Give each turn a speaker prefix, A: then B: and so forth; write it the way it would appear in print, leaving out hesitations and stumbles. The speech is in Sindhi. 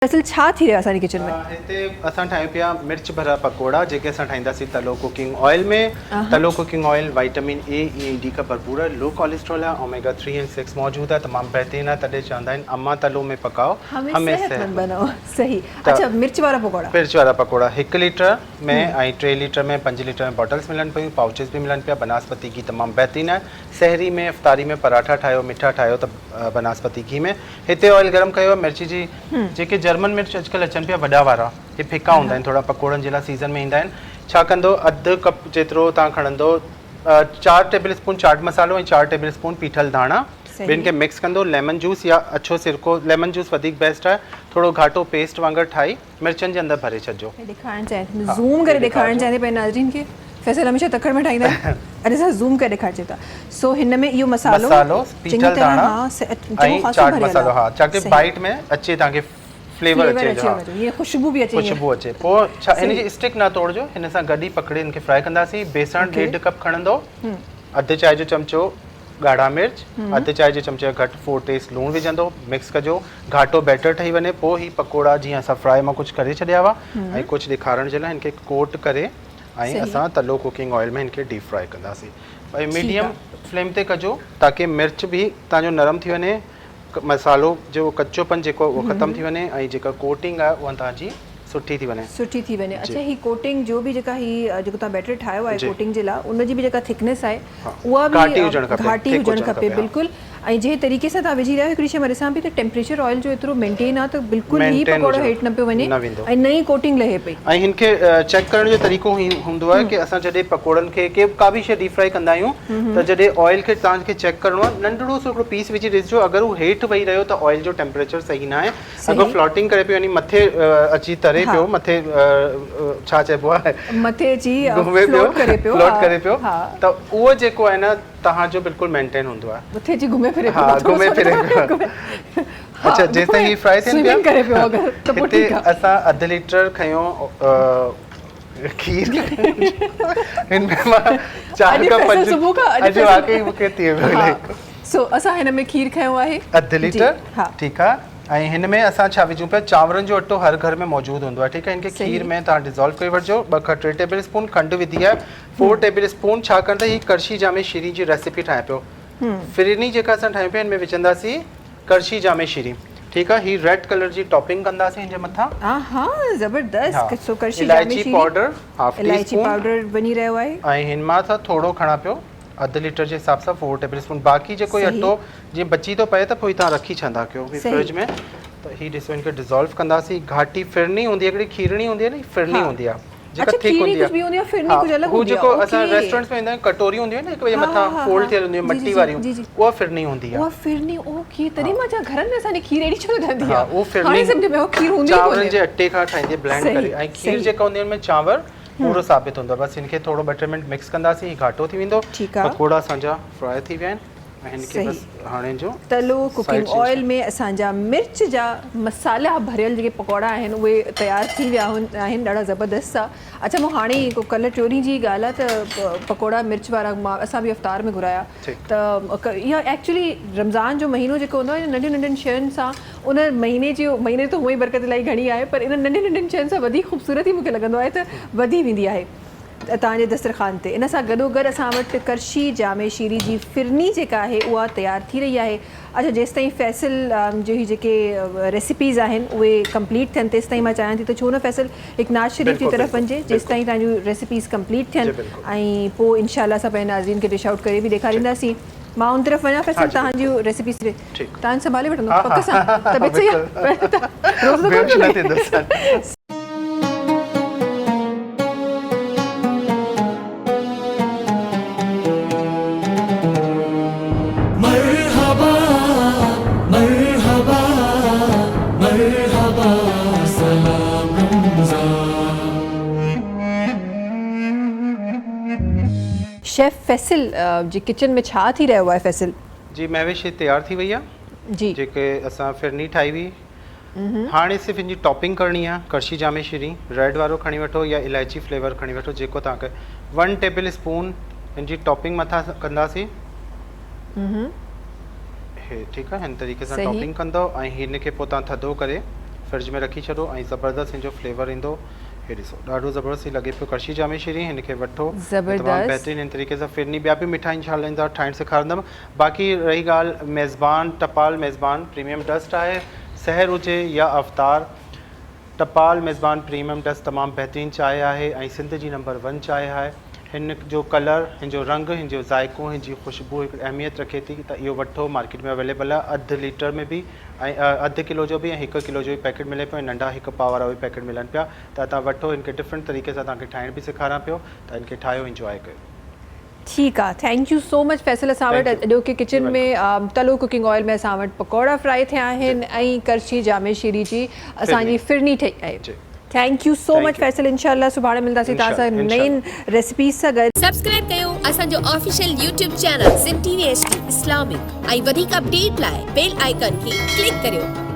A: اصل ڇا ٿي رهيو آهي اسان جي ڪچن ۾؟
B: هتي اسان ٺاهيون پيا مرچ ڀريا پڪوڙا جيڪي اسان ٺاهينداسين تلو ڪوڪنگ آئل ۾. تلو cooking oil vitamin A, E ۽ D کان ڀرپور آهي، لو ڪوليسٽرول آهي، اوميگا ٿري ۽ سڪس موجود آهي، تمام بهترين آهي، تڏهن چوندا آهن اما تلو ۾ پڪائو
A: همين صحتمند بنائو. صحيح. اڇا مرچ وارا پڪوڙا.
B: مرچ وارا پڪوڙا هڪ ليٽر ۾ ۽ ٽي ليٽر ۾ پنج ليٽر ۾ باٽلس ملن پيون، پائوچز به ملن پيا، بناسپتي گهي تمام بهترين آهي، سحري ۾ افطاري ۾ پراٺا ٺاهيو مٺا ٺاهيو ته بناسپتي گهي ۾. هتي آئل گرم ڪيو آهي مرچي جي جيڪي جرمن مرچ اڄڪلهه اچن پيا وڏا وارا هي ڦڪا هوندا آهن ٿورا پڪوڙن جي لاء سيزن ۾ ايندا آهن ڇا ڪندو اڌ ڪپ جيترو توهان کڻندو چار ٽيبل اسپون چاٽ مصالحو ۽ چار ٽيبل اسپون پيٺل ڌاڻا ٻن کي مڪس ڪندو ليمن جوس يا اڇو سرڪو ليمن جوس وڌيڪ بيسٽ آهي ٿورو گهاٽو پيسٽ وانگر ٺاهي مرچن جي اندر ڀري ڇڏجو.
A: ڏيکارڻ چاهيان ٿي زوم ڪري ڏيکارڻ چاهيان ٿي پنهنجي ناظرين کي فيصل هميشه تڪڙ ۾ ٺاهيندا آهن اڄ اسان زوم ڪري ڏيکارجي ٿا سو هن ۾ اهو مصالحو
B: مصالحو پيٺل ڌاڻا ۽ چاٽ مصالحو ها چاڪي بائيٽ ۾ اچي توهان کي فليور اچي
A: ها ائين خوشبو به اچي
B: خوشبو اچي پوء ڇا هن جي اسٽڪ نه توڙجو هن سان گڏ ئي پڪڙي هن کي فرائي ڪنداسين بيسڻ ڏيڍ ڪپ کڻندو اڌ چانهه جو چمچو ڳاڙها مرچ، اڌ چانهه جي چمچي کان گهٽ فور ٽيسٽ لوڻ وجهندو، مڪس ڪجو، گهاٽو بيٽر ٺهي وڃي پوء هي پڪوڙا جيئن اسان فرائي مان ڪجهه ڪري ڇڏيا هئا ۽ ڪجهه ڏيکارڻ جي لاء هن کي ڪوٽ ڪري ۽ اسان تلو ڪوڪنگ آئل ۾ هن کي ڊيپ فرائي ڪنداسين ۽ ميڊيم فليم تي ڪجو تاڪي مرچ به توهان جو نرم ٿي وڃي مصالحو جو ڪچو پن جيڪو آهي اهو ختم ٿي وڃي ۽ جيڪا ڪوٽنگ آهي اها توهان جي سٺي ٿي وڃي.
A: سٺي ٿي وڃي اڇا هي ڪوٽنگ جو به جيڪا هي جيڪو توهان بيٽر ٺاهيو آهي ڪوٽنگ جي لاء ان جي به جيڪا ٿڪنيس آهي اها به گهاٽي هجڻ کپي بلڪل ۽ جنهن طريقي سان توهان وجهي رهيا آهيو هڪڙي شي مان ڏسان پئي ته ٽيمپريچر آئل جو ايترو مينٽين آهي ته بلڪل هي پڪوڙو هيٺ نه پيو وڃي ۽ نه ئي ڪوٽنگ لهي پئي.
B: ۽ هن کي چيڪ ڪرڻ جو طريقو هي هوندو آهي ڪي اسان جڏهن پڪوڙن کي ڪي ڪا به شي ڊيپ فرائي ڪندا آهيون ته جڏهن آئل کي توهان کي چيڪ ڪرڻو آهي ننڍڙو سو هڪڙو پيس وجهي ڏسجو اگر هو هيٺ ويهي رهيو ته آئل جو ٽيمپريچر صحيح نه آهي اگر فلوٽنگ ڪري پيو يعني مٿي اچي تري پيو مٿي ڇا چئبو آهي
A: مٿي اچي گهمي پيو
B: فلوٽ ڪري پيو ته اهو جيڪو آهي نه توهان جو بلڪل مينٽين هوندو آهي.
A: مٿي اچي گهمي ڦري
B: پيو ها گهمي ڦري پيو اڇا جيستائين هي فرائي ٿين پيا
A: ڪري پيو اگر ته پوء ٺيڪ
B: آهي اسان اڌ ليٽر کنيو کير هن ۾ مان چار کان پنج
A: صبح کان
B: اڄ واقعي مون کي ٿي ويو
A: الاهي سو اسان هن ۾ کير کنيو آهي
B: اڌ ليٽر ٺيڪ آهي ۽ هن ۾ اسان ڇا وجهون پيا چانورن جو اٽو هر گهر ۾ موجود هوندو آهي ٺيڪ آهي هن کي کير ۾ توهان ڊزالو ڪري وٺجو ٻه کان ٽي ٽيبل اسپون کنڊ وڌي آهي فور ٽيبل اسپون ڇاڪاڻ ته هي ڪرشي جامي شيرين جي ريسيپي ٺاهيان پيو فريني جيڪا اسان ٺاهيون پيا هن ۾ وجهنداسين ڪرشي جامي شيرين ٺيڪ آهي هي ريڊ ڪلر جي ٽاپنگ ڪنداسين هن جي مٿان.
A: آها زبردست سو ڪرشي جامي
B: الائچي
A: شيرين
B: پائوڊر هاف ٽي
A: الائچي
B: اسپون
A: پائوڊر وڃي رهيو آهي.
B: ۽ هن مان اسان ٿورو کڻان پيو اڌ ليٽر جي حساب سان فور ٽيبل اسپون باقي جيڪو هي اٽو جيئن بچي ٿو پئي ته پوء توهان رکي ڇڏندا ڪيو فرج ۾ ته هي ڏسو هن کي ڊزالو ڪنداسين گهاٽي فرني هوندي آهي هڪڙي کيرڻي هوندي آهي نه فرني هوندي آهي
A: جيڪا ٿڪ هوندي آهي
B: ها هو جيڪو اسان ريسٽورنٽس ۾ ويندا آهيون ڪٽوري هوندي آهي نه هڪ ٻئي جي مٿان فولڊ ٿيل هوندي آهي مٽي واريون اها فرني هوندي
A: آهي اها فرني اوڪي تڏهن مان چوان گهرن ۾ اسان جي کير اهڙي ڇو نه ٺهندي آهي اهو فرني هاڻي سمجهه ۾ آيو کير هوندي
B: ئي ڪونهي چانورن جي اٽي کان ٺاهيندي آهي بلينڊ ڪري ۽ کير جيڪا هوندي آهي ان ۾ چانور پورو ثابت هوندو آهي بس هن کي ٿورو ٻه ٽي منٽ مڪس ڪنداسين هي گهاٽو ٿي ويندو پڪوڙا اسان جا فرائي ٿي ويا آهن ۽ هن کي بس هاڻي جو
A: تلو ڪوڪنگ آئل ۾ اسان جا مرچ جا مصالحا ڀريل جيڪي پڪوڙا آهن اهي تيار ٿي ويا آهن ڏاڍا زبردست سا اڇا مون هاڻي ئي ڪلهه ٽيون ڏينهن جي ڳالهه آهي ته پڪوڙا مرچ وارا مان اسان به افطار ۾ گهرايا ته اها ايڪچولي رمضان جو مهينو جيڪو هوندو آهي ننڍين ننڍين شين سان ان مهيني جي مهيني ته هونئن ئي برڪت الاهي گهڻي آهي پر انهن ننڍين ننڍين شين سان وڌيڪ خوبصورتي مون کي لڳندو آهي ته وڌي ويندي آهي توهان جي دسترخوان تي. ان سان گڏوگڏ اسان وٽ ڪرشي جامع شيري جي فرني جيڪا آهي اها تيار ٿي رهي آهي. اڇا جيستائين فيصل جي هي جيڪي ريسيپيز آهن اهي ڪمپليٽ ٿين تيستائين مان چاهيان ٿي ته ڇو نه فيصل هڪ نعت شريف جي طرف وڃجي جيستائين توهان جون ريسيپيز ڪمپليٽ ٿين ۽ پوء انشاء الله اسان پنهنجي ناظرين کي ڊش آئوٽ ڪري به ڏيکارينداسين. مان ان طرف وڃان فيصل توهان جون ريسيپيز توهان سنڀالي وٺندو پڪ سان طبيعت صحيح آهي روز ته ڪونه ٿو لڳي.
C: مرحبا مرحبا مرحبا سلام رمضان.
A: شيف فيصل جي ڪچن ۾ ڇا ٿي رهيو آهي فيصل.
B: جي مهوش هي تيار ٿي وئي آهي
A: جي
B: جيڪي اسان فرني ٺاهي هئي هاڻي صرف ان جي ٽاپنگ ڪرڻي آهي ڪرشي جامي شيرين ريڊ وارو کڻي وٺو يا الائچي فليور کڻي وٺو جيڪو توهان کي ون ٽيبل اسپون ان جي ٽاپنگ مٿان ڪنداسين هي ٺيڪ آهي هن طريقي سان ٽاپنگ ڪندو ۽ هن کي پوء توهان ٿڌو ڪري فرج ۾ رکي ڇڏو ۽ زبردست هن جو فليور ايندو. هي ڏسو ڏاڍو زبردست هي لڳي پيو ڪرشي جامي شيرين هن کي وٺو تمام بهترين هن طريقي سان فرني ٻيا به مٺا انشاء الله ايندا ٺاهڻ سيکارندم باقي رهي ڳالهه ميزبان ٽپال ميزبان پريميم ڊسٽ آهي سحر هجي يا افطار ٽپال ميزبان پريميم ڊسٽ تمام بهترين چانهه آهي ۽ سنڌ جي نمبر ون چانهه آهي هن جو ڪلر هن جو رنگ هن جو ذائقو هن جي خوشبو هڪ اهميت رکي ٿي ته اهو وٺو مارڪيٽ ۾ اويليبل آهي اڌ ليٽر ۾ به ۽ اڌ ڪلو جو به ۽ هڪ ڪلو جو به پيڪيٽ ملي پيو ۽ ننڍا هڪ پاء وارا به پيڪيٽ ملن پيا ته توهان وٺو هن کي ڊفرنٽ طريقي سان توهان کي ٺاهڻ به سيکاران پيو ته هن کي ٺاهيو انجواء ڪيو.
A: ٺيڪ آ thank you so much Faisal اسان وٽ اڄوڪي ڪچن ۾ تلو ڪوڪنگ آئل ۾ اسان وٽ پڪوڙا فرائي ٿيا آهن ۽ ڪرڇي جامي شيري جي اسان جي فرني ٺهي آهي thank you so much Faisal انشاء الله سڀاڻي ملنداسين توهان سان نئين ريسپيز سان گڏ.
D: سبسڪرائب ڪيو اسان جو official YouTube channel Sindh T V H D Islamic ۽ وڌيڪ اپڊيٽ لاء بيل آئيڪان کي ڪلڪ ڪريو.